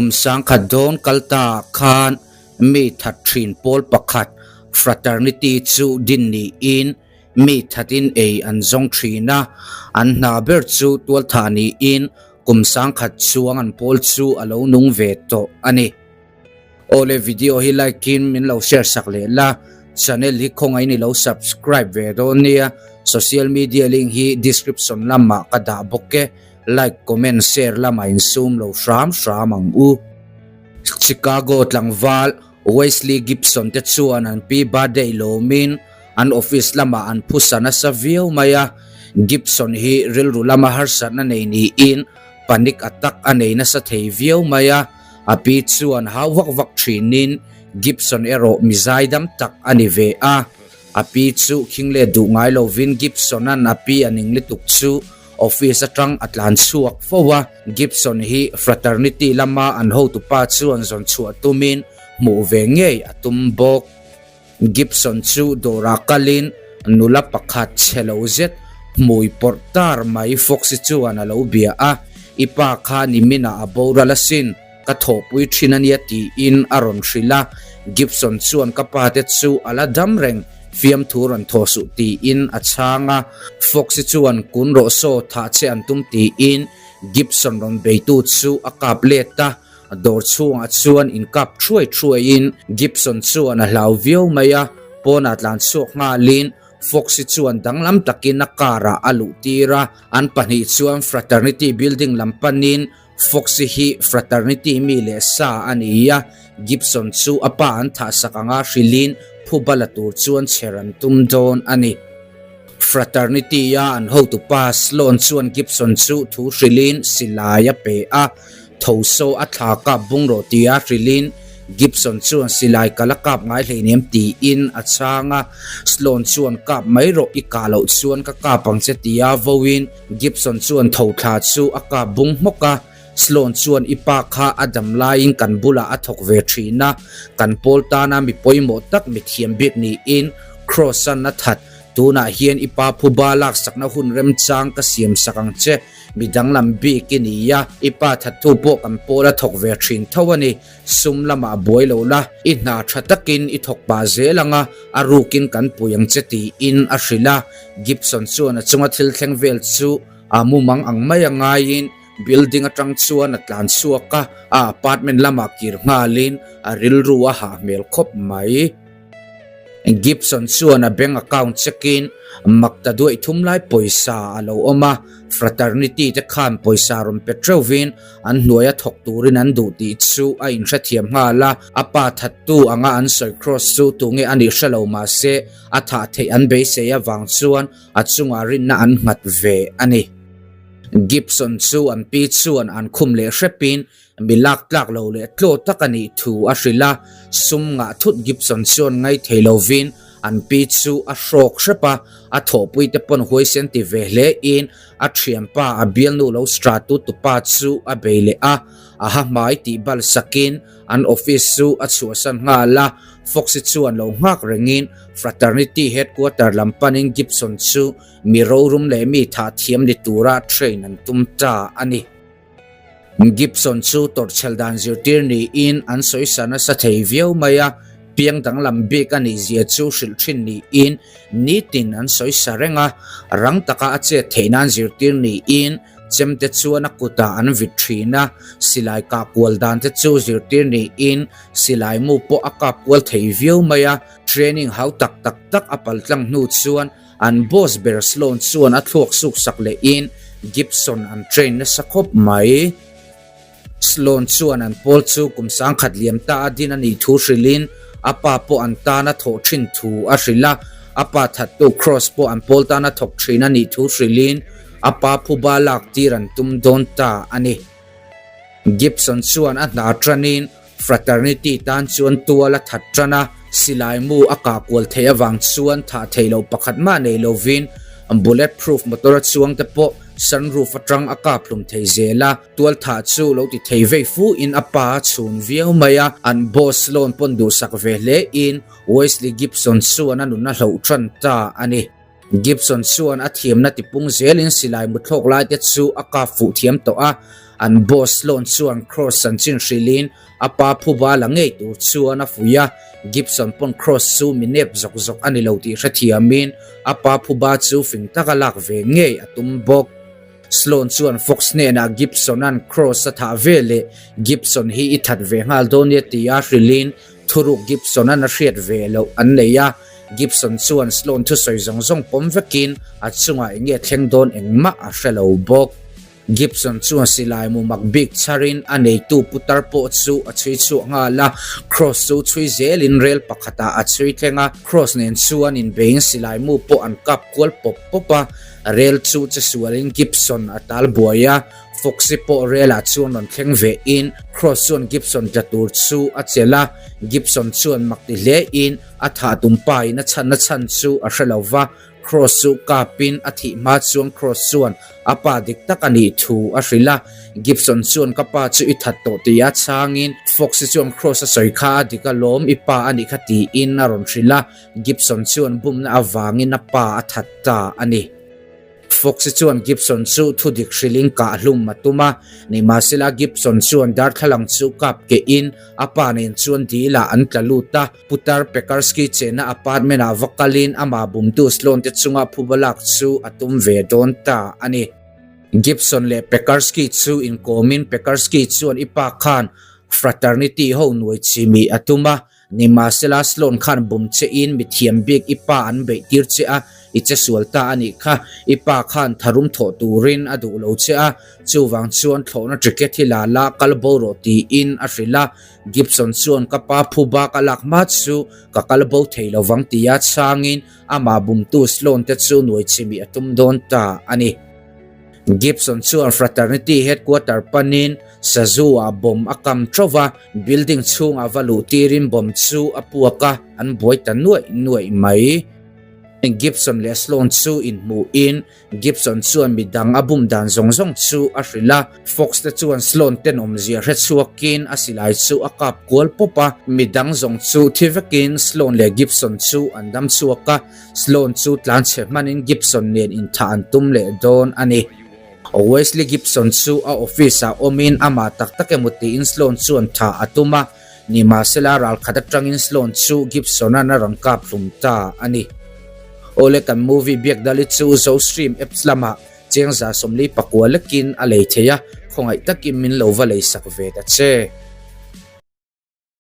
Kum 10,000 dawn kal ta khan mi that thin pawl pakhat fraternity chu din niin mi thatin ei an zawng thin a, an hna ber chu tualthah niin kum 10,000 chuang an pawl chu a lo nung ve tawh a ni. Awle video hi like in min lo share sak leh la, channel hi khawngaih in i lo subscribe ve dawn nia, social media link hi description lamah ka dah bawk e, like comment share lamah in sum lo hram hram ang u. Chicago tlangval Wesley Gibson te chuan an pi birthday lawmin an office lamah an phusa nasa viau mai a, Gibson hi rilru lama harsatna nei niin panic attack a nei nasa thei viau mai a, A pi chuan hau vak vak thinin Gibson erawh mi zaidam tak a ni ve a. A pi chu khing let duh ngai lovin Gibson-a'n a pi a ning lutuk chu office atang a tlan chhuak fo a. Gibson hi fraternity lama an hotupa chuan zawn chhuah tumin hmuh ve ngei a tum bawk. Gibson chu dawrah kalin nula pakhat chhe lo zet hmui pawrh tar mai Foxy chuan a lo bia a, I pa kha niminah a boral asin, ka thawhpui thin ania tiin a rawn hrilh a. Gibson chuan ka pa te chu a la dam reng, fiamthu rawn thaw suh tiin a chhang a. Foxy chuan kun rawh saw thah che an tum tiin Gibson rawn beitu chu a kap let a. Dawr chhungah chuan inkap thuai thuaiin Gibson chuan a hlau viau mai a, pawnah tlan chhuak nghalin Foxy chuan danglam takin a car ah a luh tir a, an pahnih chuan fraternity building lam panin Foxy hi fraternity mi leh sa a ni a, Gibson chu a pa an thahsak anga hrilhin phuba la tur chuan chher an tum dawn a ni. Fraternity a an hotupa Sloan chuan Gibson chu thu hrilhin silai a pe a, Tho saw a thla kap bung rawh tia hrilhin Gibson chuan silai ka la kap ngai hleinem tiin a chhang a, Sloan chuan kap mai rawh i kah loh chuan ka kap ang che tia vawiin Gibson chuan tho thla chu a kap bung hmawk a, Sloan chuan i pa kha a dam laiin kan bulah a thawk ve thin a, kan pawl tana mi pawimawh tak mi thiam bik niin Cross-a'n a that, tunah hian i pa phuba laksakna hun remchang ka siam sak ang che. Mi danglam bik i ni a, i pa thattu pawh kan pawl a thawk ve thin tho a ni. Sum lamah buai lo la, i hna tha takin i thawk pah zel ang a, a rukin kan pui ang che tiin a hrilh a. Gibson chuan a chunga thil thleng vel chu a mumang ang mai a ngaiin building atang chuan a tlan chhuak a, a apartment lamah kir nghalin a rilru a hah hmel khawp mai. Gibson chuan a bank account check-in mak ta duaih thum lai pawisa a lo awm a, fraternity te khan pawisa rawn pe teuhvin an hnuaia thawk turin an duh tih chu a inhrethiam nghal a, a pa thattu anga an sawi cross chu tunge a nih hre lo mahse a thah theih an beisei avang chuan a chungah rinna an nghat ve a ni. Gibson chu an pi chuan an khum leh hrepin Mi lak tlak lo leh tlaw tak a nih thu a hrilh a, sum ngah thut Gibson chuan ngai thei lovin an pi chu a hrawk hrep a, a thawhpui te pawn huaisen ti ve hle in a thianpa a bialnu lo stratu tupa chu a bei leh a, a ha hmai tih bal sakin an office chu a chhuahsan nghal a, Foxy chuan lo nghak rengin fraternity headquarter lam panin Gibson chu mi rorum leh mi thah thiam ni tura train an tum ta a ni. Gibson chu tawrhchhel dan zirtir niin an sawisa nasa thei viau mai a, piang danglam bik a nih zia chu hrilh thin niin nitin an sawisa reng a, rang taka a chet theih nan zirtir niin chemte chuan a kutah an vit thin a, silai kah kual dan te chu zirtir niin silai mu pawh a kap kual thei viau mai a, training hau tak tak tak a paltlang hnu chuan An boss ber Sloan chuan a thluak suk sak lehin Gibson an train nasa khawp mai. Sloan chuan an pawl chu kum 10,000 liam ta a din a nih thu hrilhin a pa pawh an tana thawh thin thu a hrilh a, a pa thattu Cross pawh an pawl tana thawk thin a nih thu hrilhin a pa phuba lak tir an tum dawn ta a ni. Gibson chuan a hna tanin Fraternity tan chuan tual a that tan a, silai mu a kah kual theih avang chuan thah theih loh pakhat mah nei lovin bullet proof motor a chuang te pawh sunroof atang a kap hlum thei zel a, tual thah chu lo ti thei vei fu in a pa a chhun viau mai a, an boss loan pawn duhsak ve hle in Wesley Gibson chuan a nun a hloh tan ta a ni. Gibson chuan a thiamna tipung zelin silai muthlawk laite chu a kap fuh thiam tawh a, an boss Sloan chuan Cross chanchin hrilhin a pa phuba la ngei tur chuan a fuih a, Gibson pawn Cross chu mi nep zawk zawk a ni lo tih hrethiamin a pa phuba chu fing taka lak ve ngei a tum bawk. Sloan chuan Fox hnenah Gibson-a'n Cross a thah ve leh Gibson hi i that ve nghal dawn nia tia hrilhin thuruk Gibson-a'n a hriat ve loh an nei a. Gibson chuan Sloan thusawi zawng zawng pawm vekin a chungah eng nge thleng dawn engmah a hre lo bawk. Gibson chuan silai mu mak bik chharin a neitu putar pawh chu a chhui chhuah nghal a, Cross chu chhui zelin rel pakhatah a chhui thleng a, Cross nen chuan inbeiin silai mu pawh an kap kual pawp pawp a. Rel chu che sualin Gibson a tal buai a, Foxy pawh relah chuan rawn thleng ve in Cross chuan Gibson tla tur chu a chelh a, Gibson chuan mak ti hle in a thah tum pa in a chhanna chhan chu a hre lo va, Cross chu kap in a thih hma chuan Cross chuan a pa dik tak a nih thu a hrilh a, Gibson chuan ka pa chu i that tawh tia chhang in Foxy chuan Cross a sawi kha a dik alawm i pa a nih kha tiin a rawn hrilh a. Gibson chuan bumna avangin a pa a that ta a ni. Fox-i chuan Gibson chu thudik hrilhin kah hlum a tum a, nimahsela Gibson chuan darthlalang chu kap kehin a pa nen chuan dil-ah an tla lut a. Putar Pekarsky chenna apartment-ah va kalin amah bumtu Sloan te chunga phuba lak chu a tum ve dawn ta a ni. Gibson leh Pekarsky chu inkawmin Pekarsky chuan i pa khan fraternity ho nuai chimih a tum a, Nimahsela Sloan khan bum che in mithiam bik i pa an beih tir che a, i che sual ta a nih kha. I pa khan tharum thawh turin a duh lo che a, chuvang chuan thlawhna ticket hi la la kal bo rawh tiin a hrilh a. Gibson chuan ka pa phu bak a lak hma chu ka kal bo thei lo vang tia chhangin amah bumtu Sloan te chu nuai chimih a tum dawn ta a ni. Gibson chuan fraternity headquarter panin sazu-ah bomb a kam theuh va, building chhungah va luh tirin bomb chu a puak a, an buai ta nuaih nuaih mai. Gibson leh Sloan chu inhmuhin Gibson chuan midang a bum dan zawng zawng chu a hrilh a, Fox te chuan Sloan tenawmzia hre chhuakin a silai chu a kap kual pawp a, midang zawng chu thi vekin Sloan leh Gibson chu an dam chhuak a. Sloan chu tlanchhe hmanin Gibson nen inthah an tum leh dawn a ni. Wesley Gibson chu a office-ah awmin amah tak tak emaw tiin Sloan chuan thah a tum a, nimahsela ralkhat atangin Sloan chu Gibson-a'n a rawn kap hlum ta a ni. Awle kan movie Biakdali chu Zostream apps lamah chengza 44 lekin a lei thei a, khawngaih takin min lo va leisak ve ta che.